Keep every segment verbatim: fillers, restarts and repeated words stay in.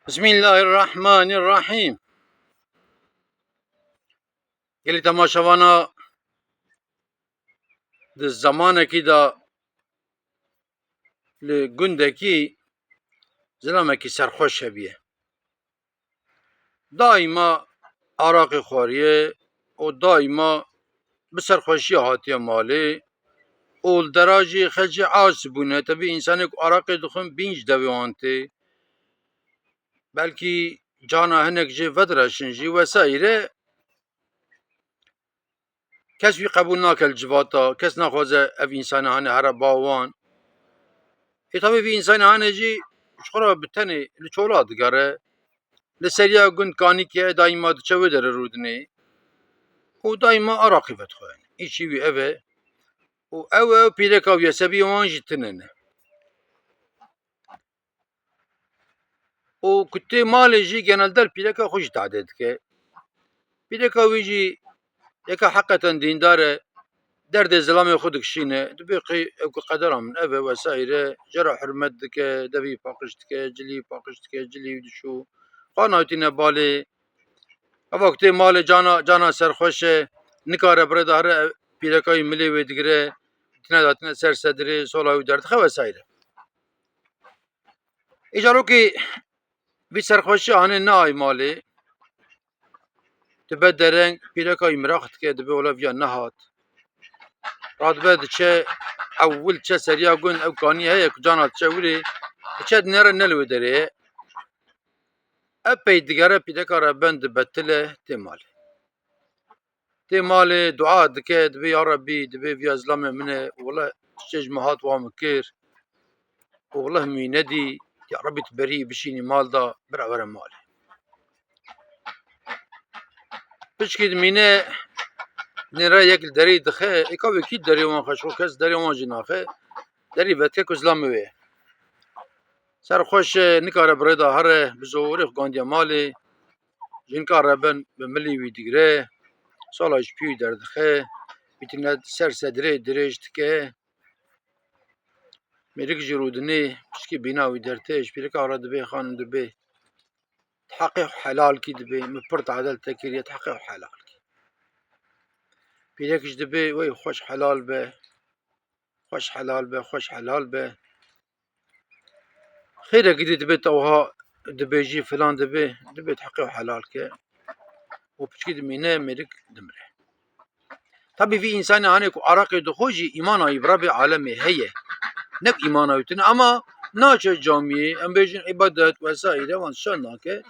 Bismillahirrahmanirrahîm. Gelî temaşevana, di zemanekî de li gundekî zilamekî serxweş hebiye. Daîma araqê xwariye û daîma bi serxweşiya hatiye malê û li dera jî xelkê aç bûne. Tebî însanê ku araqê dixwin bîn ji devê wan tê. Belkî cana hinek jê vedireşin jî wesaîre. Kes wî qebûl nake li civata, kes naxwaze ev însanê hane here ba wan. Ê tabî vî însanê hane jî ji xwe re bi tenê li çola digere. Li seriya gund kanîke daîma diçe wê derê rûdinê. Û daîma araqî vedixwe. Îşî wî ev e. Û ew ew pîreka wî ye, sebiyê wan jî tune ne. Û ku tê malê jî genelde li pîreka xwe jî tade dike. Pîreka wî jî yeka heqeten dîndar e, derdê zilamê xwe dikişîne. Dibê qey ew ku qedera min ev e, wesaîre, jê re hurmet dike, devî paqij dike, cilî paqij dike, cilî wî dişû. Xwe naytîne balê. Eva ku tê malê cana, cana serxweş e, nikare birêda here pîreka wî milê wê digire, tine datine ser sedirê, sola wî derdixe wesaîre. Îcarokê vî serxweşiya hanê nayê malê, dibe dereng, pîreka wî miraq dike, dibe wele viya nehat. Radibe diçe, ewil diçe seriya gund, ew kanî heye ku cana diçe wirê, diçe dinêre ne li wê derê ye. Epey digere pîreka re ben dibe tile tê malê. Tê malê dua dike, dibê ya Rebbî, dibê viya zilamê min e, wele çiçê ji min hat wa min kir. Û wele min wî nedî, ya Rebbî tu berî bişînî mal da, bira were malê. Piçkî dimîne, nêre yek li derî dixe, êka wê kî derê wan xwe, ji xwe kes derê wan jî naxe, derî vedike ku zilamê wê ye. Serxweş e, nikare bi rê de here, bi zorê xwe gandiye malê. Jinka reben bi milî wî digire, sola ji pî wî derdixe, wî tine ser sedirê dirêj dike. Mêrik jî rûdinê, pişkî bîna wî dertê, ji pîrika re dibê, xanim dibê, heqê xwe helal kî dibê, min pir tade li te kiriye, heqê xwe helal kî. Pîrek jî dibê, wey xweş helal be, xweş helal be, xweş helal be. Xêrekî dî dibê te wiha dibêjî filan dibê, dibê heqê xwe helal ke. Û piçkî dimîne, mêrik dimire. Tabî vî însanê hanê ku araqê dixwe jî îmana wî bi Rebbê alemê heye. Ne ku îmana wî tune, ama naçe camiyê, em bêjin îbadet vesaire, wan şer nake.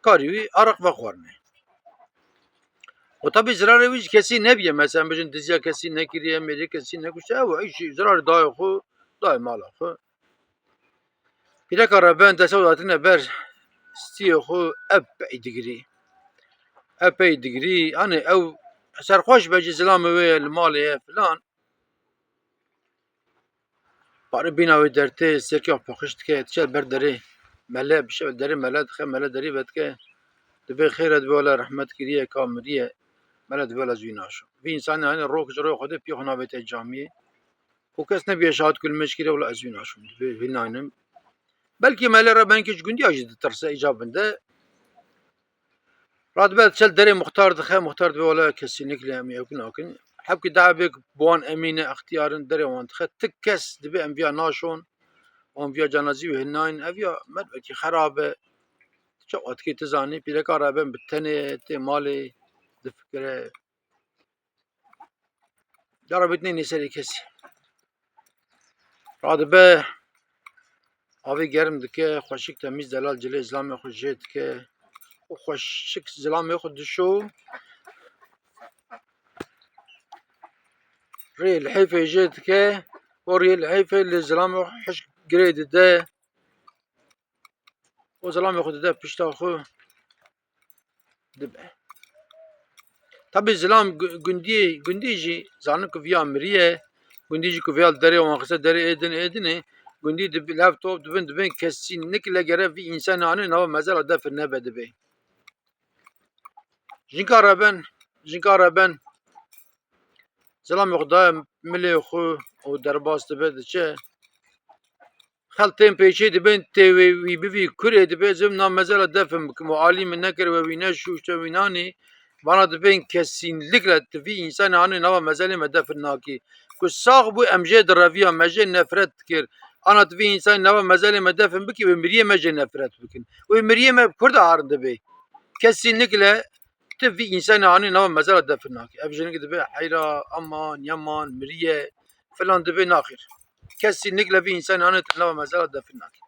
Karê wî araq vexwarine. Û tabî zirarê wî ji kesî nebiye. Mesela em bêjin diziya kesî nekiriye, mêrê kesî nekuştiye. Ew îşî zirarê dayê xwe, dayê mala xwe. Pîreka reben dest ew datine ber stiyê xwe epey digirî. Epey digirî. Hanê ew serxweş be jî zilamê wê ye li malê ye filan. Pare bîna wê dertê, sêrkê xwe paqij dike, diçe ber derê mele, bi şev derê mele dixe, mele derî vedike. Dibê xêr e, dibê wele rehmet kiriye, ka miriye, mele dibê wele ez wî naşom. Vî însanê hanê rok ji royê Xwedê pî xwe navête camiyê. Û kes nebiye şahid ku li me ji kiriye wele ez wî naşom. Dibê wî naynim. Belkî mele re belkî ji gundiya jî ditirse îcabin de. Radibe diçe li derê muxtar dixe, muxtar dibê wele kesî nikle em ê ew nakin. Hebkî dawê bê ku bi wan emîn e, extiyar in, derê wan dixe. Ti kes dibê em viya naşon, wan viya canazî wî hinayîn. Ev ya mervekî xerab e. Ti çawa dikê ti zanî, pîreka reben bi tenê tê malê difikire. Carabêt neyne serê kesî. Radibe avê germ dike, xweşik temîz delal cilê zilamê xwe jê dike. Û xweşik zilamê xwe dişo. Rê lihêfê jê dike. Û rê lihêfê li zilamê xwe hişk girê dide. Û zilamê xwe dide pişta xwe dibe. Tabî zilam gu-, gundiyê, gundî jî zanin ku viya miriye, gundî jî ku viya li derê wan xiste derê ê din, ê dinê, gundî dibi-, lev top dibin, dibên kesî nikle gere vî însanê anê nava mezela defir nebe dibê. Jinka reben, jinka reben, zilamê xwe daye milê xwe û derbas dibe diçe. Xelk tên pêşê dibên tê wê wî bivî kurê dibê, ez ê na mezela defin bikim û alî min nekir we wî neşûşt we wî nanî. Vana dibên kesînlikle tu vî însanê anî nava mezelê me defin nakî. Ku sax bû em jê direviya me jê nefret dikir. Ana tu vî însanî nava mezelê me defin bikî wê miriyê me jê nefret bikin. Wê miriyê me bi kur de harin dibê. Kesînlikle tu vî însanê anî nava mezela defin nakî. Ev jinik dibe heyra, aman, yaman, miriye, filan dibe naxir. Kesînlikle vî însanê anî tu nava mezela defin nakî.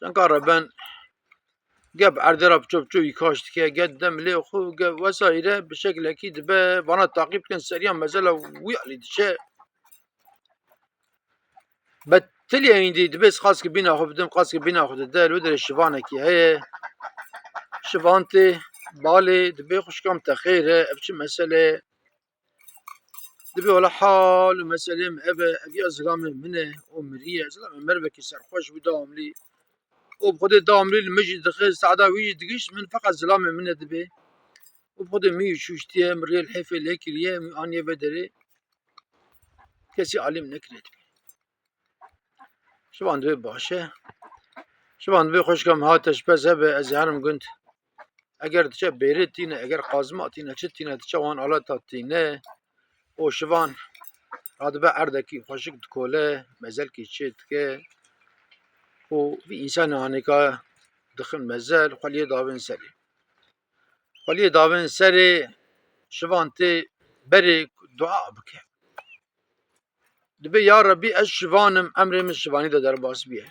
Çenka reben, ge bi erdê re piço piço îkaş dike, ge dide milê xwe, ge vesaire bi şeklekî dibe, vana taqîb dikin, seriya mezela wî alî diçe. Betilî hindî dibe ez qas ki bîna xwe bidim, qas ki bîna xwe dide, li wê derê şivanekî heye. Şivan tê, balê, dibe xwişka min te xêr e, ev çi mesele ye? Dibe wela hal û meselê min ev e, ev ya zilamê min e, û miriye. Zilamê mervekî serxweş bû, dawamlî. Û bi xwedê dawamlî li min jî dixe, saeta wî jî digihîşt, min feqet zilamê min e dibe. Û bi xwedê min jî şûştiye, min rê li hêfê lê kiriye, min aniye vê derê. Kesî alî min nekiriye dibe. Şivan dibê baş e. Şivan dibê xwişka min hate ji pez hebe, ez ê herim gund. Eger diçe bêrê tîne, eger qazma tîne, çi tîne, diçe wan aleta tîne. Û şivan radibe erdekî xweşik dikole, mezelkî çê dike. Û vî însanê hanêka dixin mezel, xweliyê davên serê. Xweliyê davên serê, şivan tê berê dua bike. Dibe, ya Rebî, ez şivan im, emrê min şivanî de derbas bûye.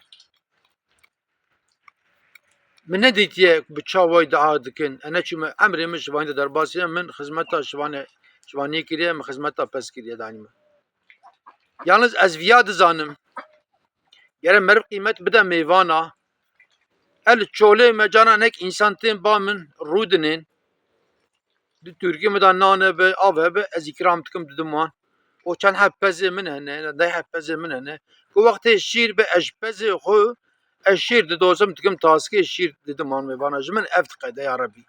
Min nedîtiye bi çawayî dua dikin. E neçûme, emrê min şivanî de derbas bûye, min xizmeta şivane, şivaniyê kiriye, min xizmeta pez kiriye, danî min. Yalnız ez viya dizanim. Gere meriv qîmet bide mêvana. El çolê me cana nek însan tên ba min rûdinên. Di Tirkî min de nan hebe, av hebe, ez îkram dikim didim wan. O çend heb pezê min hene, deh heb pezê min hene. Ku wextê şîr be, ez ji pezê xwe, ez şîr didosim, dikim taskê şîr didim wan mêvana. Ji min ev diqede, ya Rebî.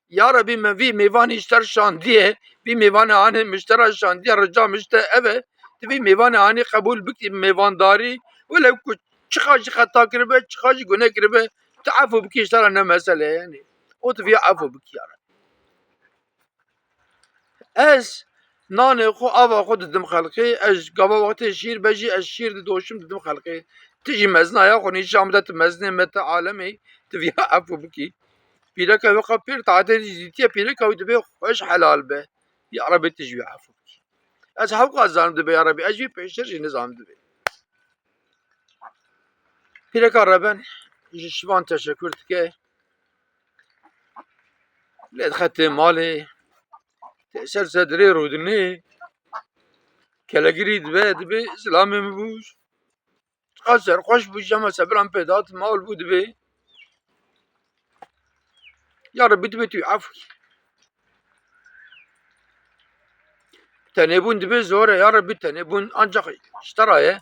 Ya Rebî, me vî mêvanî ji te re şandiye, vî mêvanê anê min ji te re şandiye, rica min ji te ev e, tu vî mêvanê anê qebûl bikî, mêvandarî, welew ku çiqa jî xeta kiribe, çiqa jî gune kiribe, tu efû bikî, ji te re ne mesele ye, yanî. Û tu vîya efû bikî, ya Rebî. Ez nanê xwe, ava xwe didim xelkê, ez gava wextê şîr be jî ez şîr didoşim, didim xelkê. Tu jî mezin aya xwe nîşan bide, tu mezinê me, tu alemê, tu vîya efû bikî. Pîreka wê qe pêr taetê jî dîtiye, pîreka wî dibê xweş helal be. Ya Rebî, tu jî wî efû bikî. Ez hewqa zanim dibe, ya Rebî, ez jî pêştir jî nizanim dibe. Pîreka reben ji şivan teşekur dike. Lê dixetê malê, tê ser sedirê rûdinê, kelegirî dibe, dibê zilamê min bû. Çiqas serxweş bû, jema sebiran pê dat, mal bû dibê. Ya Rebî, dibê tu efû. Tenêbûn dibê zor e, ya Rebî, tenêbûn ancak ji te re ye.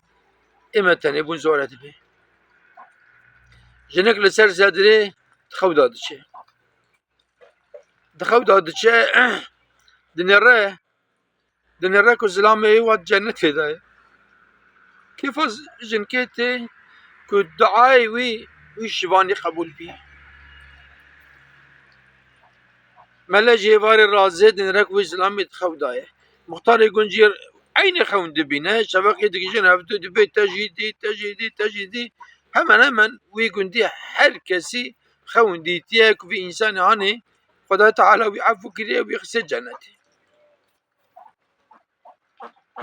Ê me tenêbûn zor e dibê. Jinik li ser sedirê di xew de diçe. Di xew de diçe, dinêre, dinêre ku zilamê wî wa cennetê de ye. Kêfa z-, jinkê tê ku duayê wî, wî şivanî qebûl bî. Mele jî êvarê razê dinêre ku wî zilamê di xew de ye. Muxtarê gund jî eynî xewn dibîne, şeveqê digihîjin hevdû dibê te jî dî, te jî dî, te jî dî. Hemen hemen wî gundî her kesî xewn dîtiye ku vî însanê anî Xwedayê Teala wî efû kiriye, wî xise cennetê.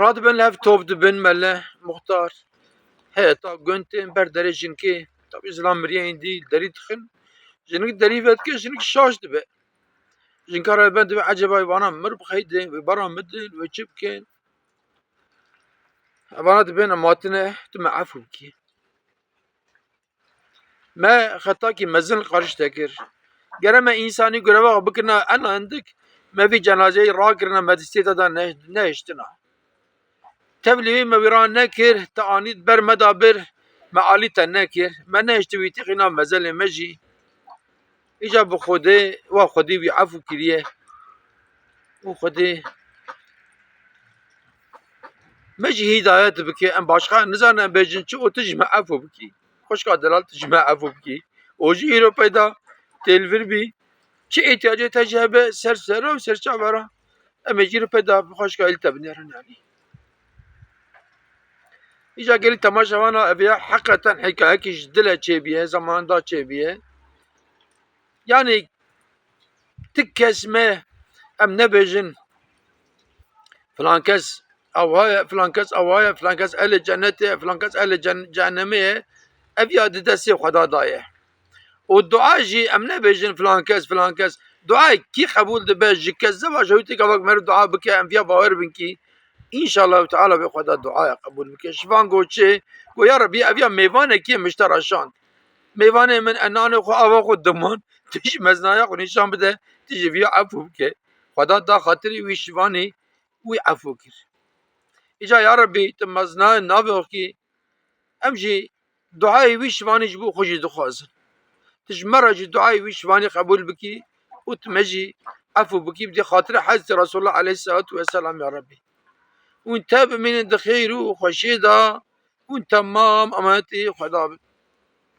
Radibin li hev top dibin, mele, muxtar, heyeta gund tên ber derê jinkê. Tabî zilam miriye hindî derî dixin. Jinik derî vedike, jinik şaş dibe. Jinka re ben dibe, eceba vana mir bixeydin, wê bara midin, wê çi bikin? Evana dibên em hatine, tu me efû bikî. Me xetakî mezin li qarşî te kir. Gere me însanî gureva xwe bikirina ena hindik, me vî cenazeyê rakirina, me destê te da ne-, nehiştina. Tevlî wî me wî ra nekir, te anî ber me da bir, me alî te nekir. Me nehişti wî tîqîna mezelê me jî. Îca bi Xwedê, wa Xwedî wî efû kiriye. Û Xwedê me jî hîdayet bike, em başqa nizanin em bêjin çi û tu ji me efû bikî. Xwişka delal tu ji me efû bikî. Û jî îro peyda tê li vir bî. Çi îhtiyacê te jî hebe ser sera û ser çavera. Em ê jî îro peyda xwişka îl te binêrin yanî. Îca gelî temaşevana ev ya heqeten hikayekî ji dile çêbiye, zamanında çêbiye. Yanî ti kes me em nebêjin filan kes awa ye, filan kes awa ye, filan kes ehlê cennetê ye, filan kes ehlê cen-, cehennemê ye. Ev ya di destê Xweda da ye. Û dua jî em nebêjin filan kes, filan kes. Dua kî qebûl dibe, ji kezeba ji hewtê gavak meriv dua bike, em viya bawer bin kî, înşallah Teala bê Xweda duaya qebûl bike. Şivan got çi? Got, ya Rebî, ev ya mêvanekî ye min ji te re şand. Mêvanê min e nanê xwe, ava xwe diman, tu jî mezinaya xwe nîşan bide, tu jî viya efû bike. Xweda da xatirî wî şivanî, wî efû kir. Îca ya Rebî, tu mezinayê navê xwe kî, em jî duayê wî şivanî ji bo xwe jî dixwazin. Tu ji me re jî duayê wî şivanî qebûl bikî û tu me jî efû bikî, bidî xatirê Hezretî Resulullah aleyhisselatu vesselam ya Rebî. Hûn te bimînin di xêr û xweşiyê de, hûn temam emanetî Xweda bin.